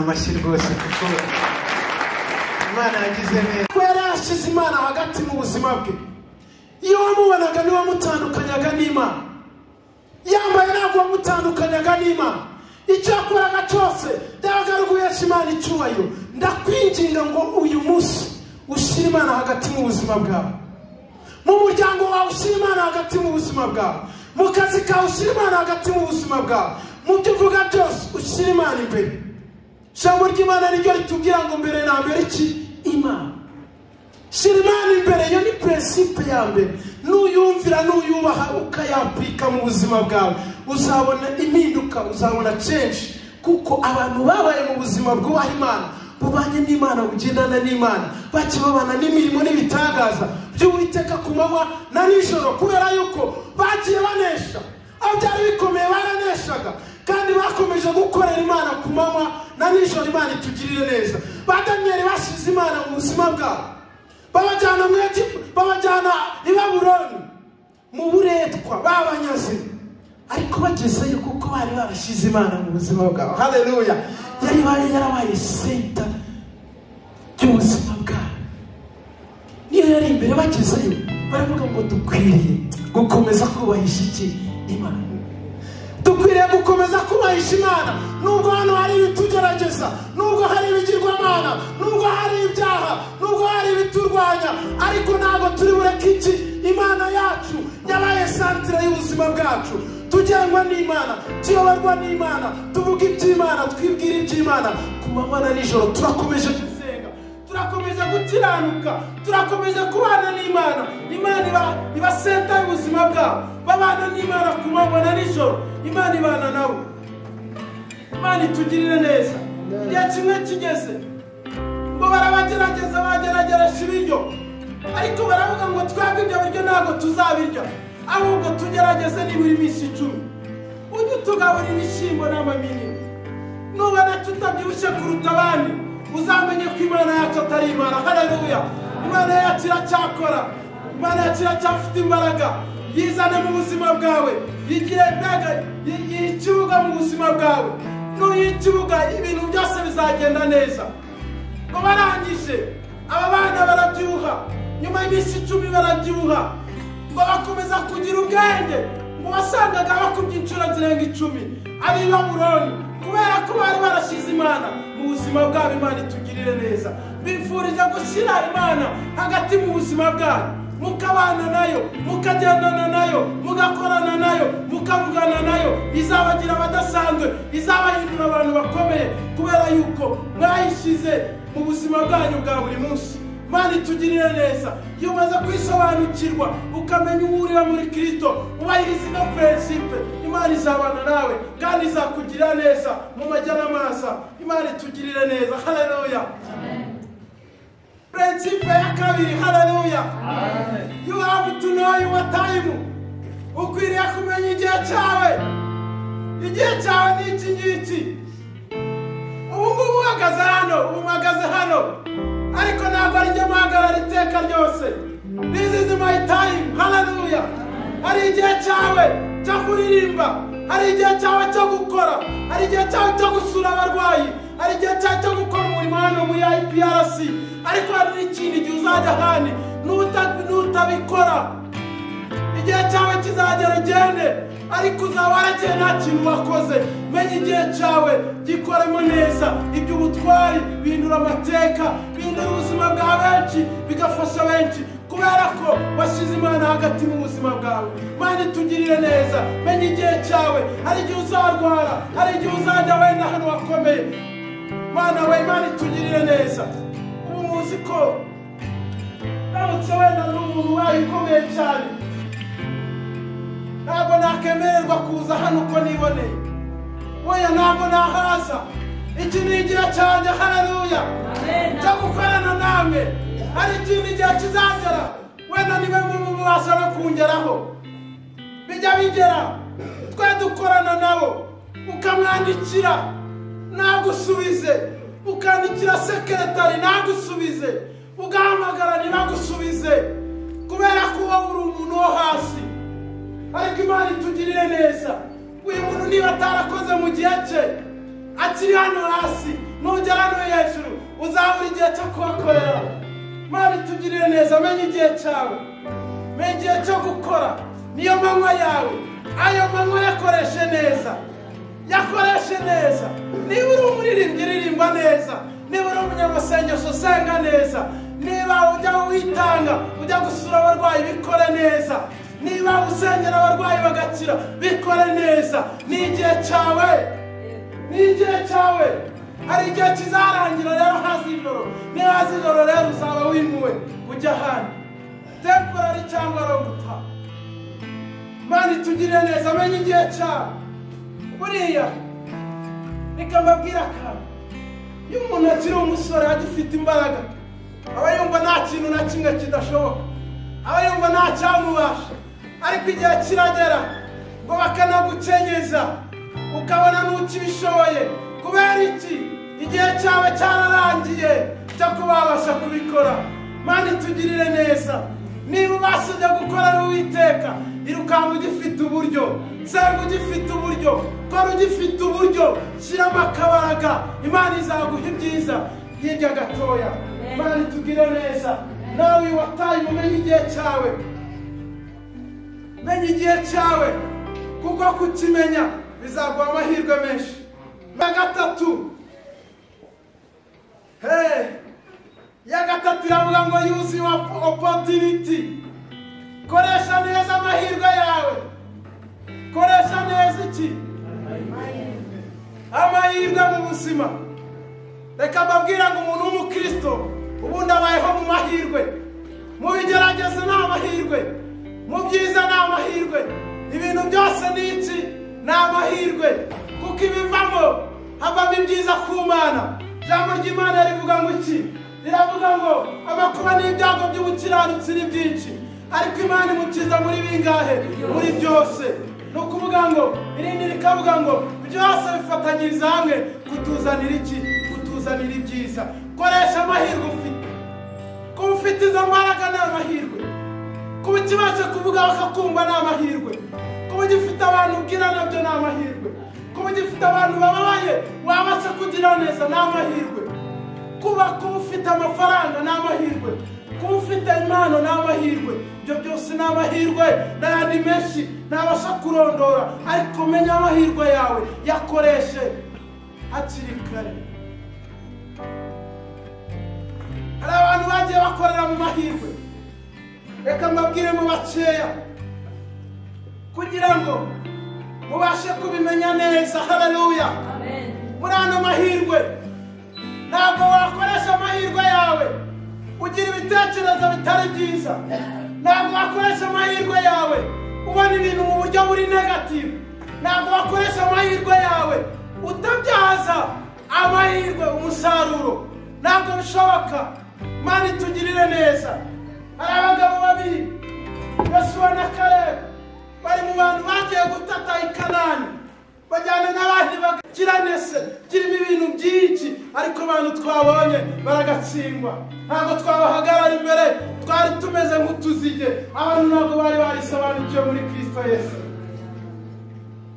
Amashyi rwose, kuko Imana yagize neza. Ko yari yashyize Imana hagati mu buzima bwe. Iyo wamubonaga ntiwamutandukanyaga n'Imana, yambaye ntabwo wamutandukanyaga n'Imana, icyo yakoraga cyose byabaga ari uguhesha Imana icyubahiro. Ndakwinginga ngo uyu munsi ushyire Imana hagati mu buzima bwawe, mu muryango wawe ushyire Imana hagati mu buzima bwawe, mu kazi kawe ushyire Imana hagati mu buzima bwawe, mu byo uvuga byose ushyire Imana imbere. Ijambo ry'Imana niryo ritubwira ngo mbere na mbere iki? Imana. Shyira Imana imbere, iyo ni principe ya mbere. Nuyumvira, nuyubaha, ukayapurika mu buzima bwawe, uzabona impinduka, uzabona change. Kuko abantu babaye mu buzima bwubaha Imana, bubanye n'Imana, bugendana n'Imana, bakibabana n'imirimo n'ibitangaza by'Uwiteka ku manywa na nijoro, kubera yuko bagiye banesha. Aho byari bikomeye baraneshaga, kandi bakomeje gukorera Imana ku manywa na nijoro. Imana itugirire neza. Ba Daniyeli bashyize Imana mu buzima bwabo, babajyana mu Egiputa, babajyana i Babuloni mu buretwa, babanyaze, ariko bagezeyo kuko bari barashyize Imana mu buzima bwabo. Haleluya! Yari yarabaye center y'ubuzima bwabo, niyo yari imbere. Bagezeyo baravuga ngo dukwiriye gukomeza kubahisha iki? Imana. Dukwiriye gukomeza kubahisha Imana, nubwo hano hari ibitugerageza, nubwo hari ibigirwamana, nubwo hari ibyaha, nubwo hari ibiturwanya, ariko ntabwo turi bureke iki? Imana yacu yabaye centre y'ubuzima bwacu. Tugengwa n'Imana, tuyoborwa n'Imana, tuvuga iby'Imana, twibwira iby'Imana ku manywa na nijoro. Turakomeje gusenga, turakomeza gukiranuka, turakomeza kubana n'Imana. Imana iba center y'ubuzima bwabo, babana n'Imana ku manywa na nijoro, Imana ibana nabo. Imana itugirire neza. Igihe kimwe kigeze ngo barabagerageza, bagerageresha ibiryo, ariko baravuga ngo twebwe ibyo biryo ntabwo tuzabirya, ahubwo tugerageze nibura iminsi 10, ujye utugaburira ibishyimbo n'amaminini. Nubona tutabyibushye kuruta abandi, uzamenye ko Imana yacu atari Imana. Haleluya! Imana yacu iracyakora, Imana yacu iracyafite imbaraga. Yizane mu buzima bwawe, yigire mbega ikibuga mu buzima bwawe. Nuyikibuga ibintu byose bizagenda neza. Ngo barangije aba bana barabyibuha, nyuma y'iminsi 10 barabyibuha, ngo bakomeza kugira ubwenge, ngo wasangaga bakubye inshuro zirenga 10 ab'i Babuloni, kubera ko bari barashyize Imana mu buzima bwabo. Imana itugirire neza. Bifurije gushyira Imana hagati mu buzima bwanyu, mukabana nayo, mukagendana nayo, mugakorana nayo, mukavugana nayo. Izabagira abadasanzwe, izabahindura abantu bakomeye, kubera yuko mwayishyize mu buzima bwanyu bwa buri munsi. Imana itugirire neza. Iyo umaze kwisobanukirwa ukamenya uwo uriwe muri Kristo, ubahiriza ino principe, Imana izabana nawe kandi izakugirira neza mu majya n'amasa. Imana itugirire neza. Haleluya! Principe ya kabiri. Haleluya! You have to know your time. Ukwiriye kumenya igihe cyawe. Igihe cyawe ni iki ngiki. Ubu ngubu uhagaze hano, ubu mpagaze hano, ariko ntabwo ari njye mpagarara iteka ryose. This is my time. Haleluya! Hari igihe cyawe cyo kuririmba, hari igihe cyawe cyo gukora, hari igihe cyawe cyo gusura abarwayi, hari igihe cyawe cyo gukora umurimo hano muri IPRC, ariko hari n'ikindi gihe uzajya ahandi nutabikora. Igihe cyawe kizagera ugende, ariko uzaba waragiye nta kintu wakoze. Menya igihe cyawe, gikoremo neza. Iby'ubutwari bihindura amateka, bihindura ubuzima bwa benshi, bigafasha benshi, kubera ko washyize Imana hagati mu buzima bwawe. Imana itugirire neza. Menya igihe cyawe. Hari igihe uzarwara, hari igihe uzajya wenda hano wakomeye. Mana we, Imana itugirire neza. Ubu muzi ko ndamutse wenda n'umuntu wayo ukomeye cyane, ntabwo nakemererwa kuza hano uko niboneye. Oya, ntabwo nahaza. Iki ni igihe cyanjye. Haleluya! Cyo gukorana namwe. Hari ikindi gihe kizagera wenda niba mubasha no kungeraho, bijya bigera twe dukorana nabo, ukamwandikira nagusubize, ukandikira secretary nagusubize, ugahamagara ntibagusubize, kubera ko wowe uri umuntu wo hasi. Ariko Imana itugirire neza. Uyu muntu niba atarakoze mu gihe cye, Akiri hano hasi, nugera hano hejuru uzabura igihe cyo kubakorera. Imana itugirire neza. Menya igihe cyawe, menya igihe cyo gukora. Niyo manywa yawe, ayo manywa yakoreshe neza, yakoreshe neza. Niba uri umuririmbyi ririmba neza, niba uri umunyamasengesho senga neza, niba ujya witanga ujya gusura abarwayi bikore neza, niba usengera abarwayi bagakira bikore neza. Ni igihe cyawe, ni igihe cyawe. Hari igihe kizarangira rero haza ijoro. Niba haza ijoro rero uzaba wimuwe ujya ahandi, temporary cyangwa roguta. Imana itugirire neza. Menya igihe cyawe. Buriya reka mbabwire akantu, iyo umuntu akiri umusore agifite imbaraga aba yumva nta kintu na kimwe kidashoboka, aba yumva nta cyamubasha. Ariko igihe kiragera ngo bakanagukenyeza ukabona n'ukibishoboye. Kubera iki? Igihe cyawe cyararangiye cyo kuba wabasha kubikora. Imana itugirire neza. Niba ubashije gukora n'Uwiteka, irukanka ugifite uburyo, senga ugifite uburyo, kora ugifite uburyo, shyiramo akabaraga, Imana izaguha ibyiza hirya gatoya. Imana itugirire neza. Nawe wataye umenye igihe cyawe, menya igihe cyawe, kuko kukimenya bizaguha amahirwe menshi. Ya gatatu, ya gatatu iravuga ngo use your opportunity. Koresha neza amahirwe yawe. Koresha neza iki? Amahirwe mu buzima. Reka mbabwire ngo umuntu w'umukristo ubundi abayeho mu mahirwe. Mu bigeragezo ni amahirwe, mu byiza ni amahirwe, ibintu byose ni iki? Ni amahirwe. Kuko ibivamo havamo ibyiza ku Mana. Ijambo ry'Imana rivuga ngo iki? Riravuga ngo amakuba n'ibyago by'ubukiranutsi ni byinshi, ariko Imana imukiza muri bingahe? Muri byose. Ni ukuvuga ngo irindi rikavuga ngo byose bifatanyiriza hamwe kutuzanira iki? Kutuzanira ibyiza. Koresha amahirwe ufite. Kuba ufite izo mbaraga ni amahirwe. Kuba ukibasha kuvuga bakakumva ni amahirwe. Kuba ugifite abantu ubwira nabyo ni amahirwe. Kuba ugifite abantu bababaye wabasha kugira neza ni amahirwe. Kuba ufite amafaranga ni amahirwe. Kuba ufite impano ni amahirwe. Ibyo byose ni amahirwe n'ayandi menshi ntabasha kurondora, ariko menya amahirwe yawe, yakoreshe hakiri kare. Hari abantu bagiye bakorera mu mahirwe. Reka mbabwire mu bakeya kugira ngo mubashe kubimenya neza. Haleluya. Muri ano mahirwe ntabwo wakoresha amahirwe yawe ugira ibitekerezo bitari byiza. Ntabwo wakoresha amahirwe yawe ubona ibintu mu buryo buri negative. Ntabwo wakoresha amahirwe yawe utabyaza amahirwe umusaruro. Ntabwo bishoboka. Imana itugirire neza. Hari abagabo babiri, Yosuwa na Kalebu, bari mu bantu bagiye gutata i Kanani, bajyana n'abandi bakiranese kirimo ibintu byinshi, ariko abantu twabonye baragatsindwa. Ntabwo twabahagarara imbere, twari tumeze nk'utuzige. Abantu ntabwo bari barisobanukiwe muri Kristo Yesu.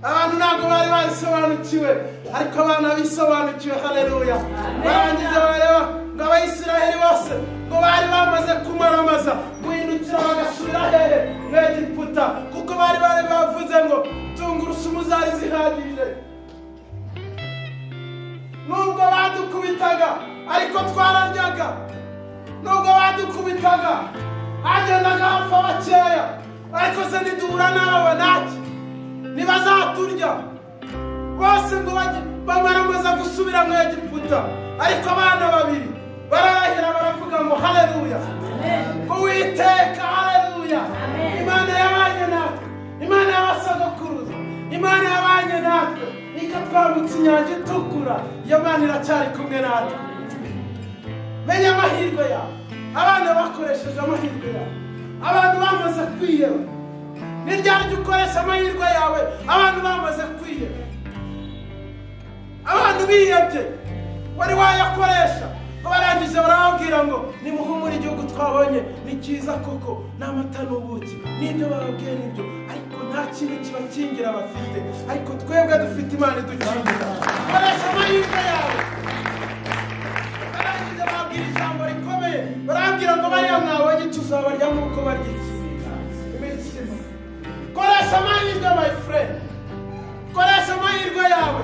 Abantu ntabwo bari barisobanukiwe, ariko abana bisobanukiwe. Haleluya. Barangije bareba ngo Abayisiraheli bose ngo bari bamaze kumaramaza guhindukira bagasubira hehe? Mu Egiputa. Kuko bari bavuze ngo tungurusumu zari zihagije. Nubwo badukubitaga ariko twararyaga. Nubwo badukubitaga hagendaga hapfa bakeya, ariko se niduhura n'aba banaki ntibazaturya. Bose ngo bamaramaza gusubira mu Egiputa, ariko abana babiri bararahira baravuga ngo haleluya, Uwiteka, haleluya. Imana yabanye natwe, Imana y'abasogokuruza, Imana yabanye natwe ikatwambutsa inyanja itukura. Iyo Mana iracyari kumwe natwe. Menya amahirwe yawe. Abana bakoresheje amahirwe yawe. Abantu bamaze kwiheba. Ni ryari ukoresha amahirwe yawe? Abantu bamaze kwiheba. Abantu bihebye wari wayakoresha, barangije barababwira ngo nimuhumure, igihugu twabonye ni cyiza koko, n'amata n'ubuki, n'ibyo bababwiye nibyo, ariko Kuko nta kintu kibakingira bafite, ariko twebwe dufite Imana idukingira. Koresha amahirwe yawe. Barangije babwira ijambo rikomeye, barabwira ngo bariya mwabonye tuzabarya nk'uko barya imitsima. Koresha amahirwe my friend, koresha amahirwe yawe.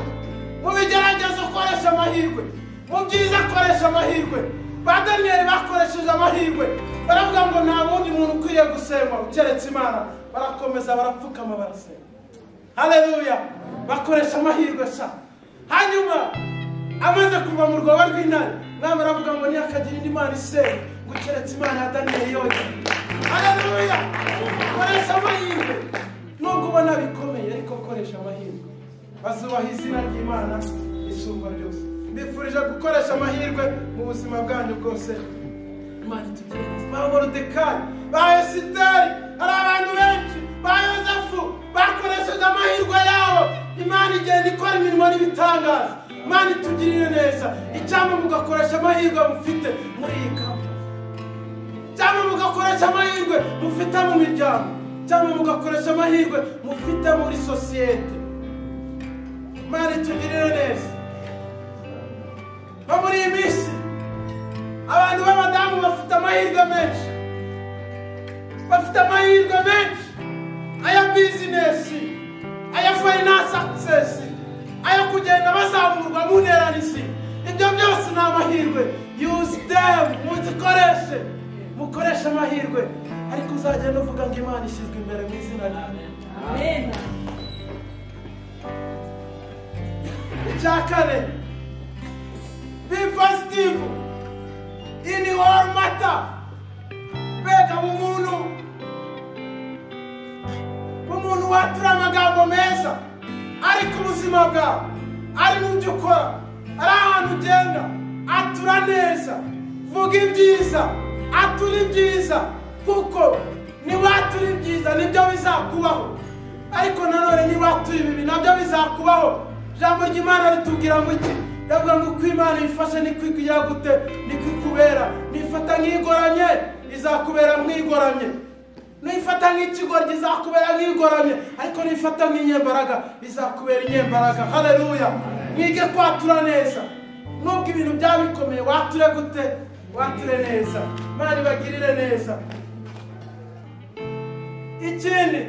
Mu bigeragezo koresha amahirwe, mu byiza koresha amahirwe. Ba Daniyeli bakoresheje amahirwe, baravuga ngo nta wundi muntu ukwiriye gusengwa keretse Imana. Barakomeza barapfukama barasenga. Haleluya! Bakoresha amahirwe sa. Hanyuma amaze kuva mu rwobo rw'intare, mwami aravuga ngo ntihakagire indi mana isenga ngo keretse Imana ya Daniyeli yonyine. Haleluya! Koresha amahirwe. Nubwo ubona bikomeye, ariko koresha amahirwe. Bazubaha izina ry'Imana isumba byose. Mbifurije gukoresha amahirwe mu buzima bwanyu bwose. Imana itugirire neza. Ba Moridekayi, ba Esiteri, hari abantu benshi, ba Yozefu bakoresheje amahirwe yabo. Imana igenda ikora imirimo n'ibitangaza. Imana itugirire neza. Icyampa mugakoresha amahirwe mufite muri iyi kampani, cyangwa mugakoresha amahirwe mufite mu miryango, cyangwa mugakoresha amahirwe mufite muri sosiyete. Imana itugirire neza. No muri iyi minsi abantu b'abadamu bafite amahirwe menshi, bafite amahirwe menshi, aya bizinesi, aya finance access, aya kugenda bazamurwa mu ntera n'isi. Ibyo byose ni amahirwe. Use them, muzikoreshe, mukoreshe amahirwe. Ariko uzagenda uvuga ngo Imana ishyizwe imbere mu izina ryawe. Amen. Icya kane, be positive in all matter. Mbega umuntu watura amagambo meza, ariko ubuzima bwawe, ari mu byo ukora, ari ahantu ugenda, atura neza, vuga ibyiza, atura ibyiza, kuko niwatura ibyiza nibyo bizakubaho, ariko nanone niwatura ibibi nabyo bizakubaho. Ijambo ry'Imana ritubwira ngo iki? Ndavuga ngo uko Imana ifashe niko igira gute, niko ikubera. Nifata nk'igoramye izakubera nk'igoramye, nifata nk'ikigoryi izakubera nk'igoramye, ariko nifata nk'inyembaraga izakubera inyembaraga. Haleluya! Mwige kwatura neza. Nubwo ibintu byaba bikomeye, wature gute? Wature neza. Imana ibagirire neza. Ikindi,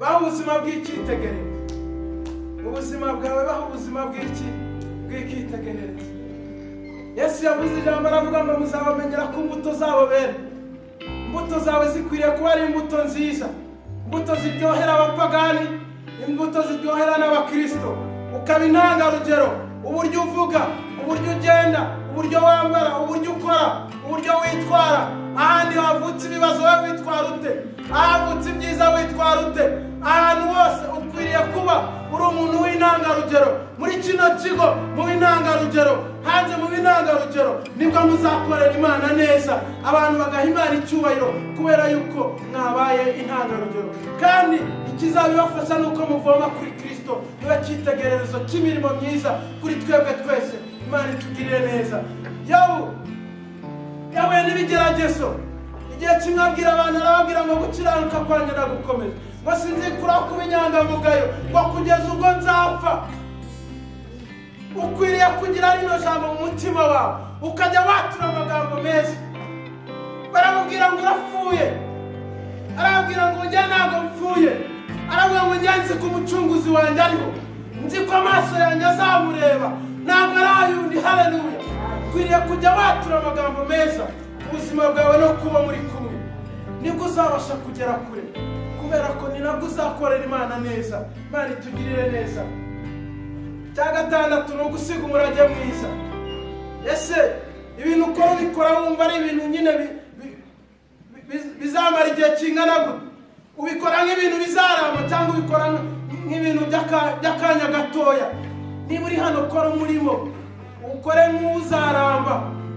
baho ubuzima bw'icyitegererezo. Mu buzima bwawe baho ubuzima bw'icyitegererezo. Yesu yavuze ijambo aravuga ngo muzabamenyera ku mbuto zabo bera. Imbuto zawe zikwiriye kuba ari imbuto nziza, imbuto ziryohera abapagani, imbuto ziryohera n'abakristo. Ukaba intangarugero, uburyo uvuga, uburyo ugenda, uburyo wambara, uburyo ukora, uburyo witwara. Ahandi havutse ibibazo wowe witwara ute? Ahavutse ibyiza witwara ute? Ahantu hose ukwiriye kuba uri umuntu w'intangarugero. Muri kino kigo mu b'intangarugero, hanze mu b'intangarugero, nibwo muzakorera Imana neza, abantu bagaha Imana icyubahiro kubera yuko mwabaye intangarugero. Kandi ikizabibafasha ni uko muvoma kuri Kristo, niwe cyitegererezo cy'imirimo myiza kuri twebwe twese. Imana itugirire neza. Yobu yahuye n'ibigeragezo. Igihe kimwe abwira abantu, arababwira ngo gukiranuka kwanjye ndagukomeje, ngo sinzikuraho kuba inyangamugayo, ngo kugeza ubwo nzapfa. Ukwiriye kugira rino jambo mu mutima wawe, ukajya watura amagambo meza. Baramubwira ngo urapfuye, arababwira ngo njye ntabwo mpfuye, aravuga ngo njye nzi ko umucunguzi wanjye ariho, nzi ko amaso yanjye azamureba, ntabwo ari ay'undi. Haleluya! Ukwiriye kujya watura amagambo meza ku buzima bwawe no kuba muri kumwe, nibwo uzabasha kugera kure, kubera ko ni nabwo uzakorera Imana neza. Imana itugirire neza. Icya gatandatu ni ugusiga umurage mwiza. Ese ibintu ukora ubikora wumva ari ibintu nyine bizamara igihe kingana gute? Ubikora nk'ibintu bizaramba cyangwa ubikora nk'ibintu by'akanya gatoya? Niba uri hano kora umurimo, ukore nk'uzaramba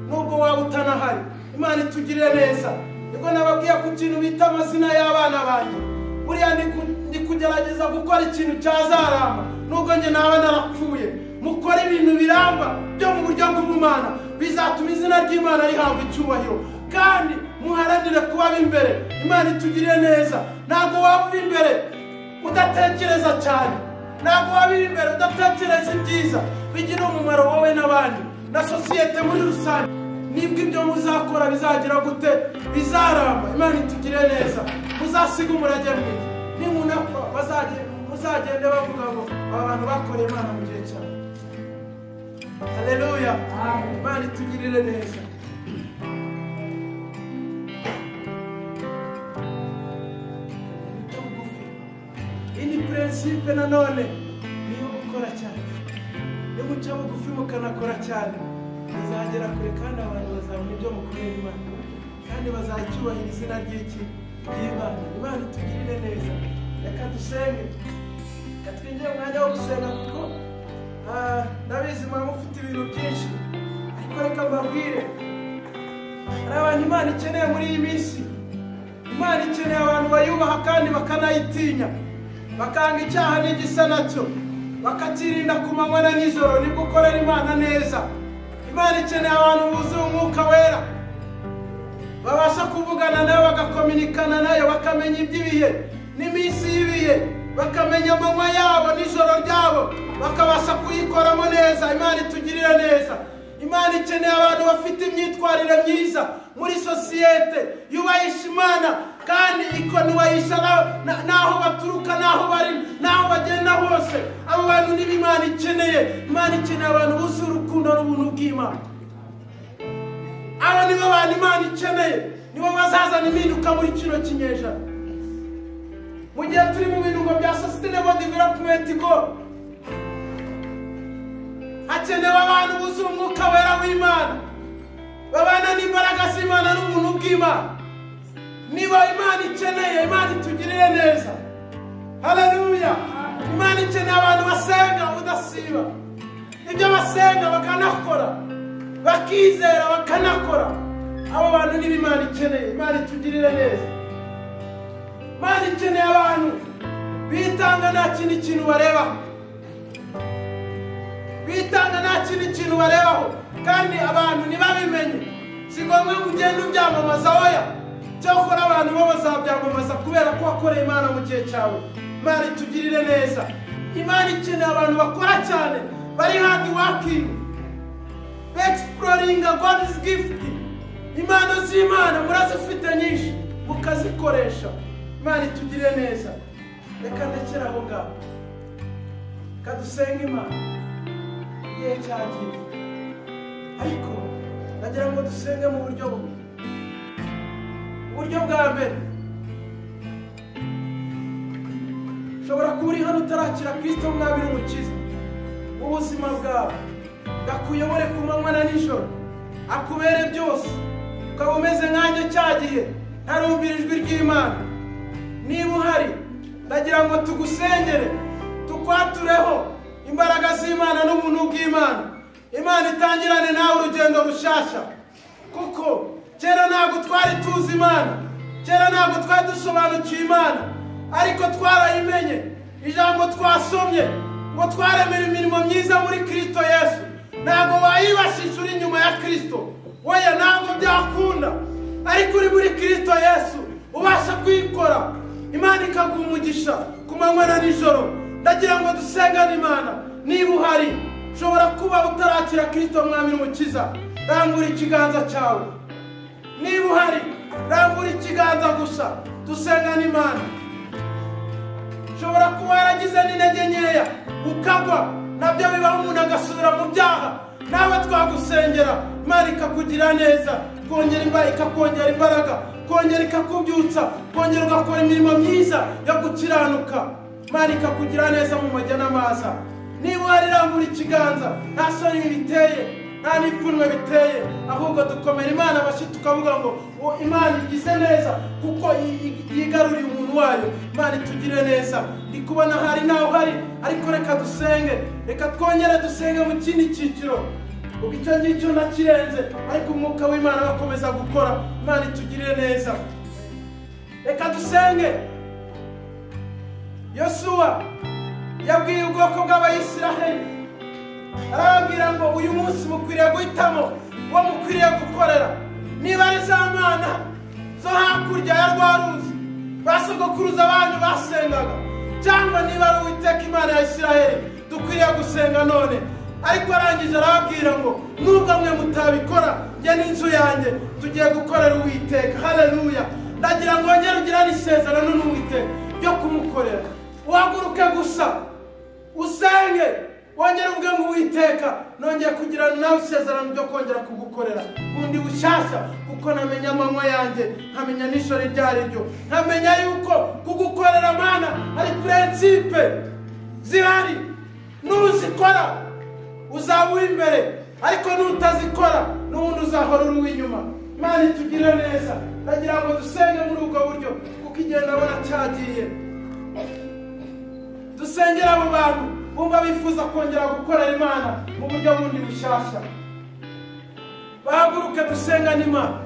nubwo waba utanahari. Imana itugirire neza. Nibwo nababwiye ku kintu bita amazina y'abana banjye. Buriya ndi kugerageza gukora ikintu cyazaramba nubwo njye naba narapfuye. Mukore ibintu biramba byo mu buryo bw'ubumana, bizatuma izina ry'Imana rihabwa icyubahiro. Kandi muharanire kuba imbere. Imana itugirire neza. Ntabwo waba uri imbere udatekereza cyane, ntabwo waba imbere udatekereza ibyiza bigira umumaro wowe n'abandi na sosiyete muri rusange. Nibwo ibyo muzakora bizagira gute? Bizaramba. Imana itugire neza, muzasiga umurage mwiza. Nimunapfa muzagende bavuga ngo aba bantu bakoreye Imana mu gihe cyabo. Haleluya. Imana itugirire neza. Ini principe nanone niyo gukora cyane. Nimuca bugufi mukanakora cyane, muzagera kure kandi abantu bazabona ibyo mukorera Imana, kandi bazacyubahira izina ry'iki ry'Imana. Imana itugirire neza. Reka dusenge, reka twinjire mu mwanya wo gusenga, kuko ndabizi muba mufite ibintu byinshi, ariko reka mbabwire, hari abantu Imana ikeneye muri iyi minsi. Imana ikeneye abantu bayubaha kandi bakanayitinya, bakanga icyaha n'igisa nacyo, bakakirinda ku manywa na nijoro. Nibwo ukorera Imana neza. Imana ikeneye abantu buzuye umwuka wera, babasha kuvugana nayo, bagakominikana nayo, bakamenya iby'ibihe n'iminsi y'ibihe, bakamenya amanywa yabo n'ijoro ryabo, bakabasha kuyikoramo neza. Imana itugirire neza. Imana ikeneye abantu bafite imyitwarire myiza muri sosiyete, yubahisha Imana kandi ikonubahisha n'aho baturuka, n'aho bari, n'aho bagenda hose. Abo bantu nibo Imana ikeneye. Imana ikeneye abantu buzuye urukundo n'ubuntu bw'Imana. Abo nibo bantu Imana ikeneye, nibo bazazana impinduka muri kino kinyejana. Mu gihe turi mu bintu bya Sustainable Development Goal, hakenewe abantu buzuye umwuka wera w'Imana, babana n'imbaraga z'Imana n'ubuntu bw'Imana. Niba Imana ikeneye, Imana itugirire neza. Haleluya. Imana ikeneye abantu basenga udasiba, ibyo basenga bakanakora, bakizera bakanakora. Abo bantu nibo Imana ikeneye. Imana itugirire neza. Imana ikeneye abantu bitanga nta kindi kintu barebaho, bitanga nta kindi kintu barebaho, kandi abantu ntibabimenye. Si ngombwa ngo ugende ubyamamaza, oya. Cyakora abantu bo bazabyamamaza kubera ko wakoreye Imana mu gihe cyawe. Imana itugirire neza. Imana ikeneye abantu bakora cyane, bari hard working, exploring God's gift. Impano z'Imana murazifite nyinshi, mukazikoresha. Imana itugirire neza. Reka ndekere aho ngaho, kadusenge Imana. Igihe cyagiye, ariko nagira ngo dusenge mu buryo bubiri. Uburyo bwa mbere, ushobora kuba uri hano utarakira Kristo Umwami n'Umukiza ubuzima bwawe, ngakuyobore ku manywa na nijoro, akubere byose, ukaba umeze nkanjye cyagiye ntarumvira ijwi ry'Imana. Niba uhari, ndagira ngo tugusengere, tukwatureho imbaraga z'Imana n'ubuntu bw'Imana. Imana itangirane nawe urugendo rushyashya, kuko kera ntabwo twari tuzi Imana, kera ntabwo twari dusobanukiwe Imana, ariko twarayimenye. Ijambo twasomye ngo twaremera imirimo myiza muri Kristo Yesu. Ntabwo wayibashisha uri inyuma ya Kristo, oya, ntabwo byakunda. Ariko uri muri Kristo Yesu ubasha kuyikora. Imana ikaguha umugisha ku manywa na nijoro. Ndagira ngo dusengane Imana. Niba uhari, ushobora kuba utarakira Kristo Mwami n'Umukiza, rambura ikiganza cyawe. Niba uhari, rambura ikiganza gusa, dusengane Imana. Ushobora kuba waragize n'intege nkeya ukagwa, nabyo bibaho, umuntu agasubira mu byaha. Nawe twagusengera, Imana ikakugira neza, ikakongera imbaraga, kongera ikakubyutsa, kongera ugakora imirimo myiza yo gukiranuka. Imana ikakugira neza mu majya n'amaza. Niba uhari, rambura ikiganza. Nta soni biteye, nta n'ipfunwe biteye, ahubwo dukomera Imana amashyi tukavuga ngo Imana igize neza kuko yigaruriye umuntu wayo. Imana itugire neza. Ndi kubona hari nawe uhari, ariko reka dusenge, reka twongere dusenge mu kindi cyiciro. Ubwo icyo ngicyo nakirenze, ariko umwuka w'Imana bakomeza gukora. Imana itugirire neza. Reka dusenge. Yosuwa yabwiye ubwoko bw'Abayisiraheli, arababwira ngo uyu munsi mukwiriye guhitamo uwo mukwiriye gukorera. Niba ari za mana zo hakurya ya rwa ruzi basogokuruza banyu basengaga, cyangwa niba ari Uwiteka Imana ya Isiraheli dukwiriye gusenga none. Ariko arangije arababwira ngo nubwo mwe mutabikora, njye n'inzu yanjye tugiye gukorera Uwiteka. Haleluya! Ndagira ngo wongere ugirane isezerano n'Uwiteka ryo kumukorera. Uhaguruke gusa usenge, wongere uvuge ngo Uwiteka, nongeye kugirana nawe isezerano ryo kongera kugukorera bundi bushyashya, kuko namenya amanywa yanjye, nkamenya n'ijoro iryo ari ryo, nkamenya yuko kugukorera Mana hari principe zihari, nuzikora uzaba uw'imbere, ariko nutazikora n'ubundi uzahora uri uw'inyuma. Imana itugirire neza. Ndagira ngo dusenge muri ubwo buryo, kuko igihe ndabona cyagiye. Dusengere abo bantu bumva bifuza kongera gukorera Imana mu buryo bundi bushyashya. Bahaguruke dusengane Imana.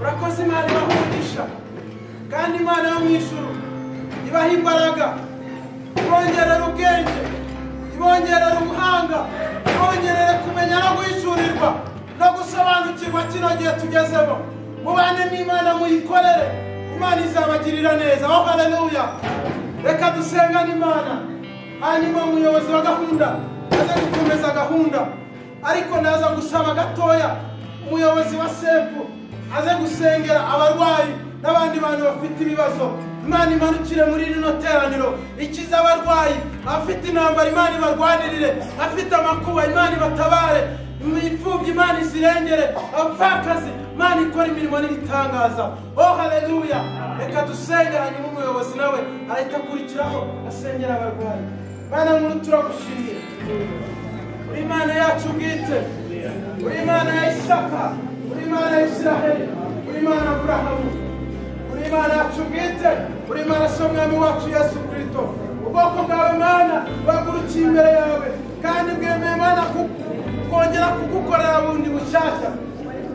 Urakoze Imana ibaha umugisha, kandi Imana yo mu ijuru ibaha imbaraga, ibongerera ubwenge, ibongerera ubuhanga, ibongerere kumenya no guhishurirwa no gusobanukirwa kino gihe tugezemo. Mubane n'Imana, muyikorere, Imana izabagirira neza. Oh haleluya! Reka dusengane Imana, hanyuma umuyobozi wa gahunda aze gukomeza gahunda, ariko naza gusaba gatoya umuyobozi wa sepu aze gusengera abarwayi n'abandi bantu bafite ibibazo. Imana imanukire muri rino teraniro, ikize abarwayi, abafite intambara Imana ibarwanirire, abafite amakuba Imana ibatabare, imfubyi Imana izirengere, abapfakazi Imana ikora imirimo n'ibitangaza. Oh haleluya! Reka dusenge, hanyuma umuyobozi nawe arahita akurikiraho asengera abarwayi. Mana nkuru, turagushimiye, uri Imana yacu bwite, uri Imana ya Isaka, uri Imana ya Isiraheli, uri Imana Aburahamu, uri Imana yacu bwite, uri Imana so Mwami wacu Yesu Kristo. Ubwoko bwawe Mana bagurukiye imbere yawe, kandi bwemeye Mana kongera kugukorera bundi bushyashya.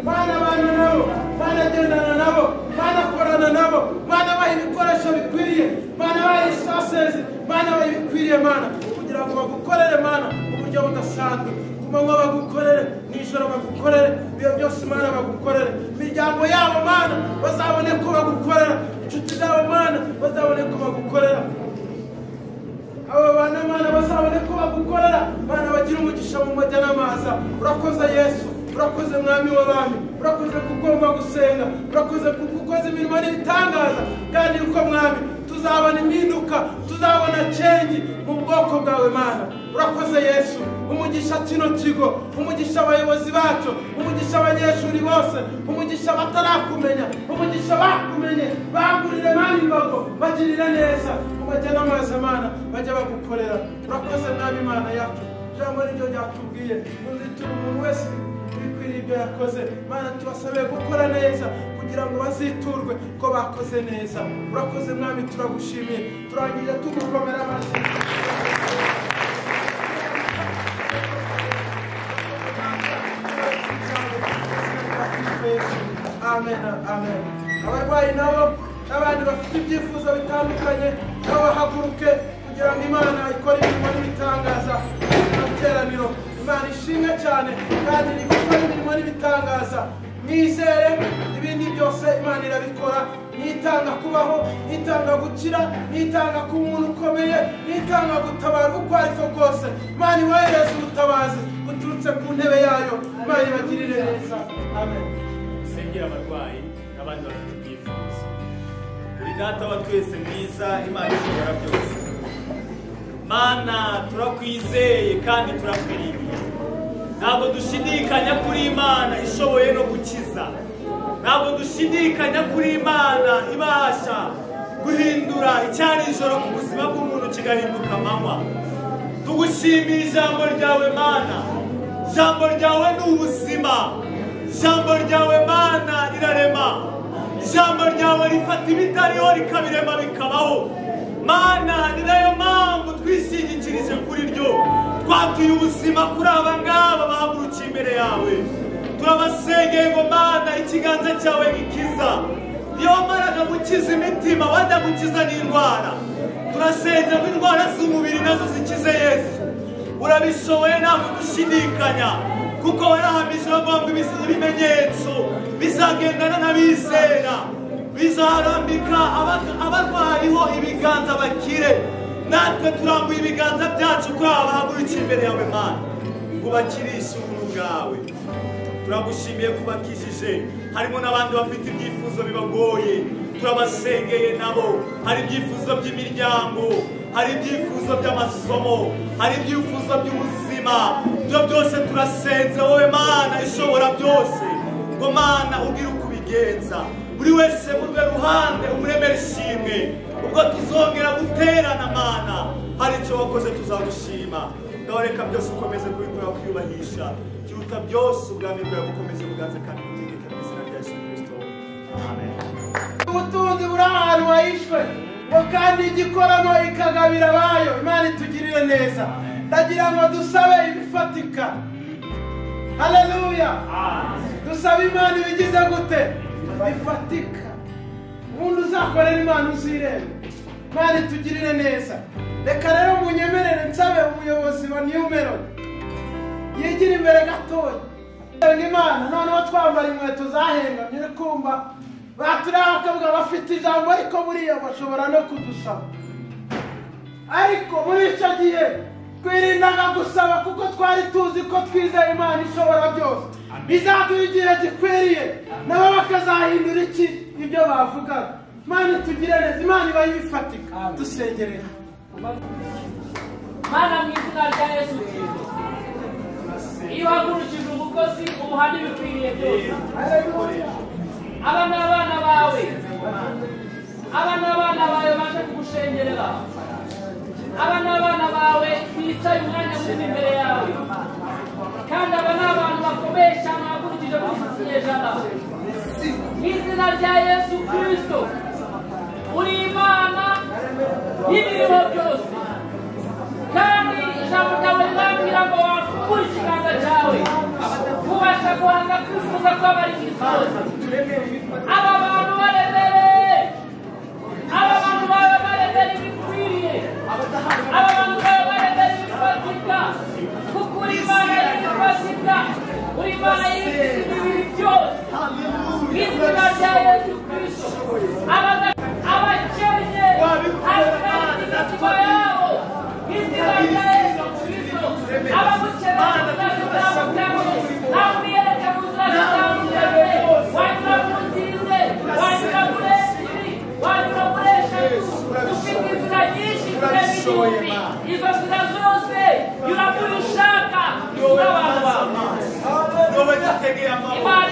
Mana bana nabo, Mana gendana nabo, Mana korana nabo, Mana baha ibikoresho bikwiriye, Mana baha resources, Mana baha ibikwiriye Mana, kugira ngo bagukorere Mana mu buryo budasanzwe. Ku manywa bagukorere, nijoro bagukorere, ibihe byose Mana bagukorere. Imiryango yabo Mana bazabone ko bagukorera, inshuti zabo Mana bazabone ko bagukorera, abo bana Mana bazabone ko bagukorera. Mana bagira umugisha mu majya n'amaza. Urakoze Yesu, urakoze Mwami w'abami, urakoze kugomba gusenga, urakoze kugukoza imirimo n'ibitangaza, kandi uko Mwami tuzabona impinduka, tuzabona change mu bwoko bwawe Mana. Urakoze Yesu, umugisha kino kigo, umugisha abayobozi bacu, umugisha abanyeshuri bose, umugisha batarakumenya, umugisha bakumenye, bagurire Mana imbago, bagirire neza, ubajye n'amazi Mana bajye bagukorera. Urakoze Mwami Imana yacu, ijambo niryo ryatubwiye muzitura umuntu wese bikwiriye ibyo yakoze. Mana tubasabe gukora neza kugira ngo baziturwe ko bakoze neza. Urakoze Mwami, turagushimiye, turangije tugukomera amashyi. Amen, amen. Abarwayi nabo n'abandi bafite ibyifuzo bitandukanye nabo bahaguruke kugira ngo Imana ikore imirimo n'ibitangaza mu iteraniro. Imana ishimwe cyane, kandi iri gukora imirimo n'ibitangaza. Mwizere, ibindi byose Imana irabikora. Nitanga kubaho, nitanga gukira, nitanga kuba umuntu ukomeye, nitanga gutabara uko ariko kose. Imana ibohereze ubutabazi buturutse ku ntebe yayo. Imana ibagirire neza. Amen. Sengera abarwayi n'abandi bafite ibyifuzo. Uri Data wa twese mwiza, Imana ishobora byose. Mana turakwizeye kandi turakwiringiye. Ntabwo dushidikanya kuri Imana ishoboye no gukiza. Ntabwo dushidikanya kuri Imana ibasha guhindura icyari ijoro ku buzima bw'umuntu kigahinduka amanywa. Tugushimiye ijambo ryawe Mana. Ijambo ryawe ni ubuzima. Ijambo ryawe Mana rirarema. Ijambo ryawe rifata ibitariho rikabirema bikabaho. Mana ni nayo mpamvu twishingikirije kuri ryo. Twatuye ubuzima kuri aba ngaba bahagurukiye imbere yawe. Turabasengeye ngo Mana ikiganza cyawe gikiza. Iyo wamaraga gukiza imitima wajya gukiza n'indwara. Turasenga ngo indwara z'umubiri nazo zikize Yesu. Urabishoboye ntabwo dushidikanya, kuko warahamije bavuga ngo ibimenyetso bizagendana n'abizera. Bizarambika abarwayiho ibiganza bakire. Natwe turambuye ibiganza byacu kuri aba bahagurukiye imbere yawe Mana, ngo bakirishe ubuntu bwawe. Turagushimiye kubakijije. Harimo n'abandi bafite ibyifuzo bibagoye, turabasengeye nabo. Hari ibyifuzo by'imiryango, hari ibyifuzo by'amasomo, hari ibyifuzo by'ubuzima. Ibyo byose turasenze wowe Mana ishobora byose, ngo Mana ugire uko ubigenza. Buri wese mu rwe ruhande umuremere ishimwe. Ubwo tuzongera guterana Mana, hari icyo wakoze tuzagushima. Ngaho reka byose ukomeze kubikora kwiyubahisha, kiruta byose ubwami bwawe bukomeze buganze kandi butegeke mu izina rya Yesu Kristo. Amen. Ubutunzi buri ahantu wahishwe, ngo kandi igikorano ikagabira abayo. Imana itugirire neza. Ndagira ngo dusabe ibifatika. Haleluya. Dusabe Imana ibigize gute? Bifatika. Ubundi uzakorera Imana uzirebe. Imana itugirire neza. Reka rero munyemerere nsabe umuyobozi wa New Melody yigira imbere gatoya. Imana noneho twambara inkweto zahengamye, uri kumva baturiya bakavuga bafite ijambo, ariko buriya bashobora no kudusaba. Ariko muri icyo gihe twirindaga gusaba, kuko twari tuzi ko twizeye Imana ishobora byose, izaduha igihe gikwiriye, nabo bakazahindura iki ibyo bavugaga. Imana itugire neza, Imana iba yifatika. Dusengerera Mana mu izina rya Yesu Kristo, iyo uhagurukije umukozi umuha n'ibikwiriye byose. Aba ni abana bawe, aba ni abana bawe baje kugushengerera, aba ni abana bawe bicaye umwanya munini imbere yawe, kandi aba ni abantu bakomeye cyane bahagurukije muri iki kinyejana. Mu izina rya Yesu Kristo, uri Imana y'ibiriho byose, kandi ijambo ryawe rirambwira ngo wafungure ikiganza cyawe ubasha guhaza kwifuza kw'abari mu isi hose. Aba bantu baremereye, aba bantu bawe baremera ibikwiriye, aba bantu bawe baremera ibifatika, kuko uri Imana y'ibifatika, uri Imana y'ibiri byose. Mu izina rya Yesu Kristo, abakennye hagarika imitima yabo. Mu izina rya Yesu Kristo, abagukeneye zitandukanye, nawe ubiyereke mu nzira zitandukanye. Wanyura mu nziza, wanyura muri ebyiri, wanyura muri eshatu, ufite inzira nyinshi zirenga igihumbi. Izo nzira zose nyura muri ushaka, isura abantu bawe. Imana